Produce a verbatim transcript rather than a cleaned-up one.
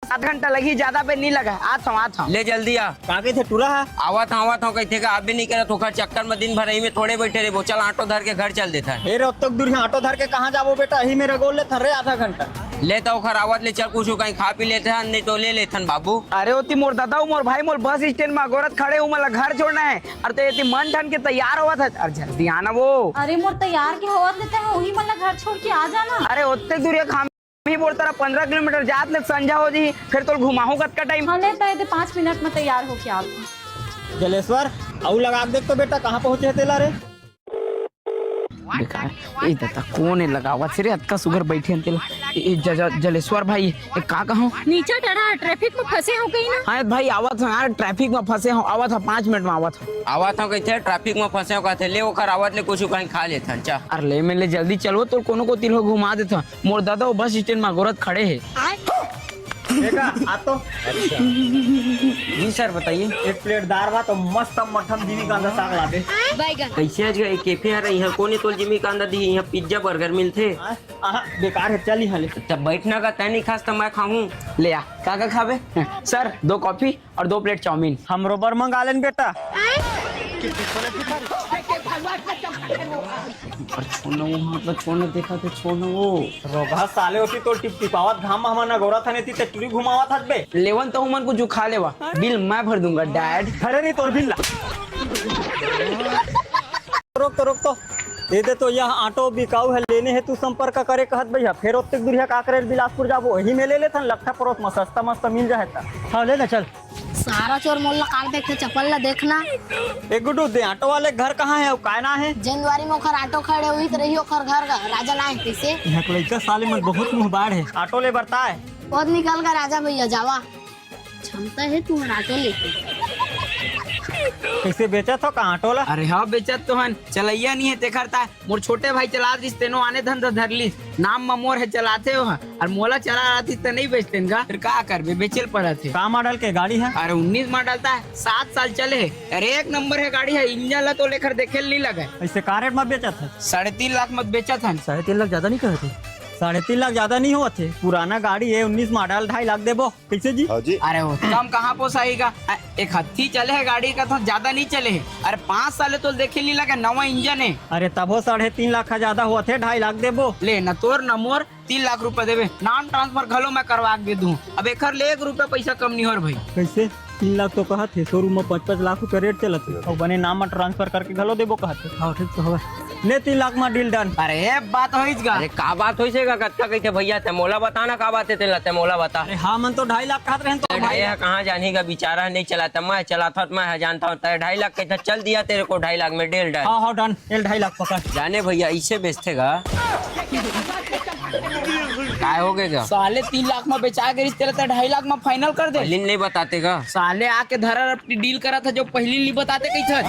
आधा घंटा लगही, ज्यादा बेर नहीं लगा। आत हूँ, आत हूँ। ले जल्दी आ। का कहिथे टूरा हा? आवत हूँ, आवत हूँ कहिथे का, आबे नहीं करत, ओकर चक्कर में दिन भर यही में थोड़े बैठे रहिबो। चल, ऑटो धर के घर चल देथन। ए रे, ओतक दूर ही ऑटो धर के कहाँ जाबो बेटा? यही में रगोल लेथन रे आधा घंटा। ले त ओखर आवत ले चल, कुछ कहीं खा पी लेथन, नहीं तो ले लेथन बाबू। अरे ओती मोर दादा, मोर भाई, मोर बस स्टैंड में अगोरत खड़े, उमन ला घर छोड़ना है। अरे तो एती मन ठन के तैयार होवत है, अरे जल्दी आना वो। अरे मोर तैयार के होवत लेते हैं, वही मन ला घर छोड़ के आ जाना। अरे ओतक दूर एक हम ही बोलता रहा, पन्द्रह किलोमीटर जात ले संझा हो जी, फिर तोल घुमाहूँ कतका टाइम। हाँ, ले, तय दे, पाँच मिनट में तैयार होके आत हूँ। जलेश्वर, अउ लगा के देख तो बेटा, कहाँ पहुँचे हे तेला रे? बेकार, ए दादा, कौन है लगावत से रे, अतका सुघर बैठे हैं तेला। ए, ज-, ज-, जलेश्वर भाई, ए, का कहूँ? नीचे डरा, ट्रैफिक में फंसे हो कहीं ना? हाँ भाई, आवत हूँ यार, ट्रैफिक में फंसे हूँ, आवत हूँ, पाँच मिनट में आवत हूँ। आवत हूँ कहिथे, ट्रैफिक में फंसे हूँ कहिथे, ले ओकर आवत ले कुछ कहीं खा लेथन, चा। अरे ले, मैं ले जल्दी चलवो, तो कोनो कोती ल घुमा देथन। मोर दादा वो बस स्टैंड में अगोरत खड़े हे। देखा, आ तो। जी सर, बताइए। एक प्लेट दार भात अउ मस्त मटन जिमी कांदा साग ला दे। बैगन। कैसे आज ये कैफे आ रही है? कौन है तोल जिमी कांदा दी? यहाँ पिज्जा बर्गर मिलथे। हाँ, आहा, बेकार है, चल यहाँ ले। तब बैठना का तय नहीं खास, तो मैं खाऊं। ले आ, का का खाबे? सर, दो कॉफी और दो प्लेट चाउमीन। हमरो बर मंगा लेन बेटा। पर छोड़ ना वो, मतलब छोड़ ना, देखा तो छोड़ ना वो। रोगहा साले होती तो टिपटिपावत घाम में हमन अगोरा थाने ती ते टुरी घुमावत हस बे। लेवन तो हमन कुछ खा लेवा, बिल मैं भर दूंगा डैड। अरे नहीं तोर बिल ला। रोक तो, रोक तो। दे दे तो, यह ऑटो बिकाऊ है, लेने हेतु संपर्क करे कहत भैया। फिर ओतेक दूरिया का करे बिलासपुर जाबो, वही में ले लेथन लट्ठा परोस में सस्ता मस्ता मिल जाए त। हाँ, ले ना चल। सारा चोर मोल ला काट देखते, चप्पल ला देखना। ए गुड्डू, दे ऑटो वाले घर कहाँ है? अउ काय ना है? जेन दुआरी में ओखर ऑटो खड़े हुई त रही ओखर घर का राजा लाए कैसे? यहाँ के लइका साले मन बहुत मुंह बाढ़ है। ऑटो ले बरता है। बहुत निकल का राजा भैया, जावा। क्षमता है तू ऑटो लेके। कैसे बेचत हो का ऑटो ला? अरे हाँ, बेचत तो हन, चलैया नहीं है तेखर ता। मोर छोटे भाई चलात रिस, तेनो आने धंधा धर लिस। नाम म मोर हे, चलाथे ओह। अरे मोला चला आतिस त नहीं बेचतेन गा, फिर का करबे, बेचेल पड़त हे। का मॉडल के गाड़ी है? अरे उन्नीस मॉडल ता, सात साल चले हे। अरे एक नंबर हे गाड़ी हे, इंजन ला तो लेकर देखे ल नहीं लगे। ऐसे का रेट में बेचत है? साढ़े तीन लाख में बेचत हन। साढ़े तीन लाख ज्यादा नहीं कहते? साढ़े तीन लाख ज्यादा नहीं होत हे, पुराना गाड़ी है, उन्नीस मॉडल, ढाई लाख देबो। कैसे जी? हाँ जी। अरे वो कम कहाँ पोसाई का? अ, एक हत्थी चले हे गाड़ी का तो ज्यादा नहीं चले हे। अरे पाँच साल तो देखे नहीं लगे, नवा इंजन है। अरे तबो साढ़े तीन लाख का ज्यादा होत हे, ढाई लाख देबो। ले ना तोर ना मोर, तीन लाख रुपया देबे, नाम ट्रांसफर घलो मैं करवा के दे दूँ। अब एकर ले एक रुपया पैसा कम नहीं हो रे भाई। कैसे? तीन लाख तो कहत हे, शोरूम में पाँच पाँच लाख रुपया रेट चलत हे, अउ बने नाम में ट्रांसफर करके घलो देबो कहत हे। हाँ, ठीक तो हवे। ले तीन लाख में डील डन। अरे बात होइस गा। अरे का बात होइस हे गा? कतका कहिथे भैया? ते मोला बता ना का बात हे, तेला ते मोला बता। अरे हाँ, मन तो ढाई लाख कहत रहेन तो अरे भाई। भैया कहाँ जानी गा, बेचारा नहीं चलाता, मैं चलाता हूँ, मैं जानता हूँ। ते ढाई लाख कहिथे, चल दिया तेरे को ढाई लाख में, डील डन। हाँ, हाँ, डन। एल ढाई लाख पकड़। जाने भैया, इसे बेचथे गा। काय हो गए गा? साले तीन लाख में बेचा गे रिस, तेला ते ढाई लाख में फाइनल कर दे। पहली नहीं बताते गा। साले आके धरा अपनी डील करा था, जो पहली नहीं बताते कही था।